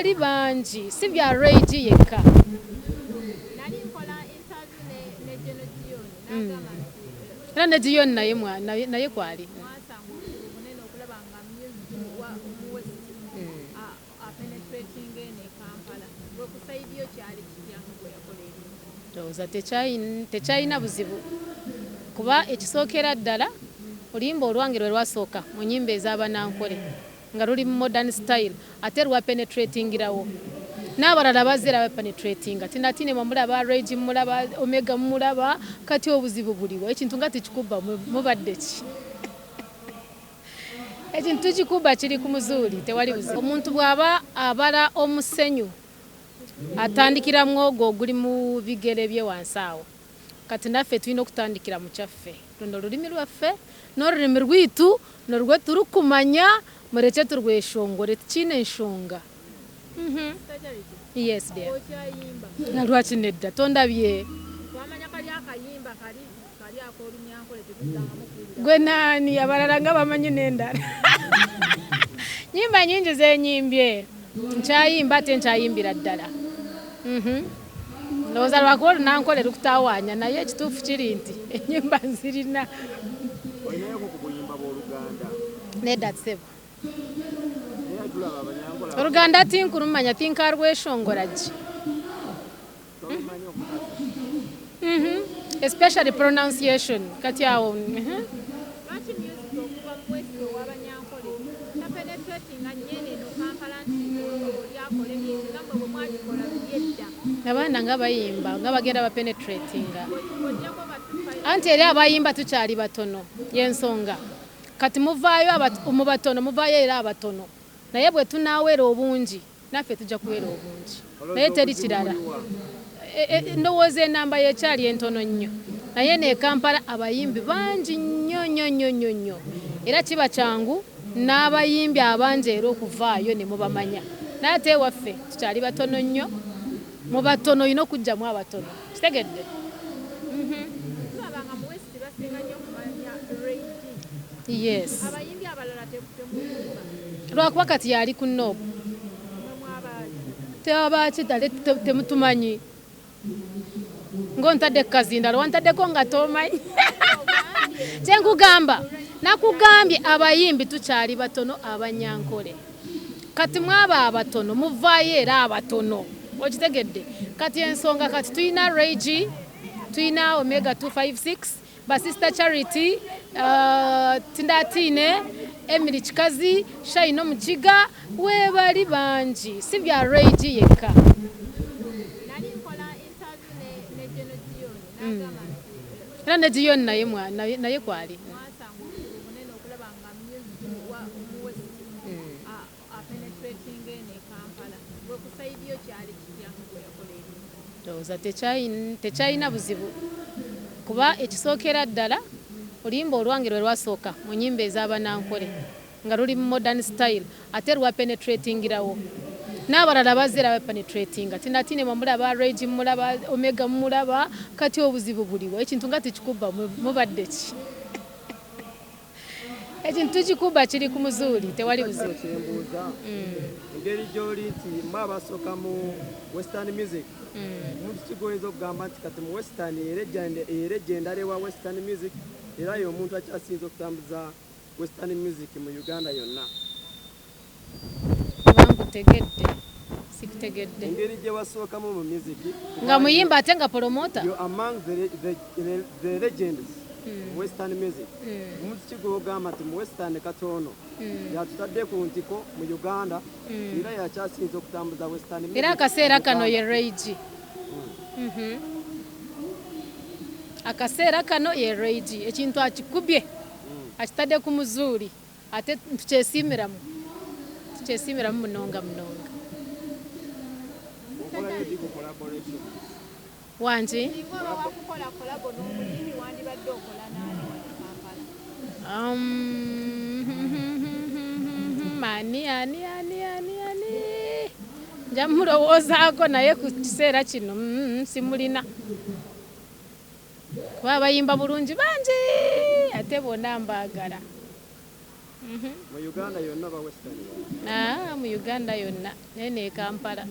Weebali bangi, si bya Ray G yekka. Nali nkola interview ne General Gion, n'agamba nti Era ne Gion naye naye kwali. Mwasanga obuzibu bunene okulaba nga music wa omu West apenetrating eno e Kampala. Gwe ku side yo kyali kitya nga gwe yakola ebintu? Ndowooza tekyalina buzibu, kuba ekisookera ddala oluyimba olwange lwe lwasooka mu nnyimba ez'Abanankole nga luli mu modern style, ate lwa penetratingirawo n'abalala bazze era bapenetratinga. Tinatine mwamulaba, Ray G mumulaba, Omega mumulaba. Kati obuzibu buliwo? Ekintu nga tekikuba, mubadde ki? Ekintu tukikuba, kiri ku muzuuli, tewali buzibu. Omuntu bw'aba abala omusenyu atandikira mu ogwo oguli mu bigere bye wansi awo. Kati naffe tulina okutandikira mu kyaffe. Luno olulimi lwaffe n'olulimi rwitu nirwo turikumanya, mureke turweshongore, tikiine nshonga. Sister Charity, Yes dear. Okyayimba? Na lwaki nedda? Tondabye? Twamanya kali akayimba kali kali ak'Olunyankole, tetuddangamu kuwulira. Gwe naani abalala nga bamanyi n'endala? Nyimba nyingi zenyimbye, nkyayimba ate nkyayimbira ddala. Ndowooza lwakuba Olunankole lukutawaanya, naye ekituufu kiri nti enyimba nzirina. Olinayoko ku buyimba bw'Oluganda? Nedda ssebo. Naye tulaba Abanyankola. Oluganda tinkurumanya, tinkarweshongora gye. Tolumanyi okukasa? Especially pronunciation kati awo. Lwaki music okuva mu West ow'Abanyankole tapenetratinga nnyo eno Kampala, nti oli akola ebintu nga mmwe bwe mwagikola luli edda? Abaana nga bayimba nga bagenda bapenetratinga. Ojjako batufa. Anti eri abayimba tukyali batono, yensonga. Kati muvaayo mu batono, muvaayo era abatono, naye bwe tunaawera obungi naffe tujja kuwera obungi, naye teri kirala. Ndowooza enamba yekyali entono nnyo, naye ne Kampala abayimbi bangi nnyo nnyo nnyo nnyo nnyo, era kiba kyangu n'abayimbi abangi era okuvaayo ne mubamanya. Naye ate ewaffe tukyali batono nnyo. Mu batono olina okuggyamu abatono, kitegedde? Tulaba nga mu West basinga nnyo okumanya Ray G. Yes. Abayimbi abalala temuyimba? Lwakuba kati yali ku nob. Mwe mwabaali? Tebaki ddala, temutumanyi ng'ontadde ku kazindalo, wantaddeko nga tomanyi kyenkugamba. Nakugambye abayimbi tukyali batono Abanyankole. Kati mwaba abatono muvaayo era abatono, okitegedde? Kati ensonga kati tulina Ray G, tulina Omega 256, Basista Charity, Tindatine, Emily Kikazi, Shaino Mukiga, weebali bangi, si bya Ray G yekka. Nali nkola interview ne General Gion, n'agamba nti Era ne Gion naye naye kwali. Mwasanga obuzibu bunene okulaba nga music wa omu West apenetrating eno e Kampala. Gwe ku side yo kyali kitya nga gwe yakola ebintu? Ndowooza tekyalina buzibu, kuba ekisookera ddala oluyimba olwange lwe lwasooka mu nnyimba ez'Abanankole nga luli mu modern style, ate lwa penetratingirawo n'abalala bazze era bapenetratinga. Tinatine mwamulaba, Ray G mumulaba, Omega mumulaba. Kati obuzibu buliwo? Ekintu nga tekikuba, mubadde ki? Ekintu tukikuba, kiri ku muzuuli, tewali buzibu. Kyembuuza, engeri gy'oli nti mwe abasooka mu western music, omuntu kigoyinza okugamba nti kati mu western ye legendary wa western music, era ye omuntu akyasinza okutambuza western music mu Uganda yonna? Kuba nkutegedde, sikutegedde. Engeri gye wasookamu mu music Nga muyimba ate nga promoter. You're among the legends of western music. Omuntu kigwogamba nti mu western katono yatutadde ku ntiko mu Uganda, era yakyasinza okutambuza western music Era akaseera mu kano Uganda. Ye Ray G. Akaseera kano ye Ray G. Ekintu akikubye, akitadde ku muzuuli, ate tukyesiimiramu, tukyesiimiramu munonga munonga. Okolayo ddi ku collaboration? Wangi? Singa oba wakukola collabo n'omuyimbi, wandibadde okola naani wano e Kampala? Ani ani ani ani ani nja mulowoozaako, naye ku kiseera kino simulina, kuba abayimba bulungi bangi ate bonna mbaagala. Mu Uganda yonna ba western? Mu Uganda yonna, naye ne Kampala.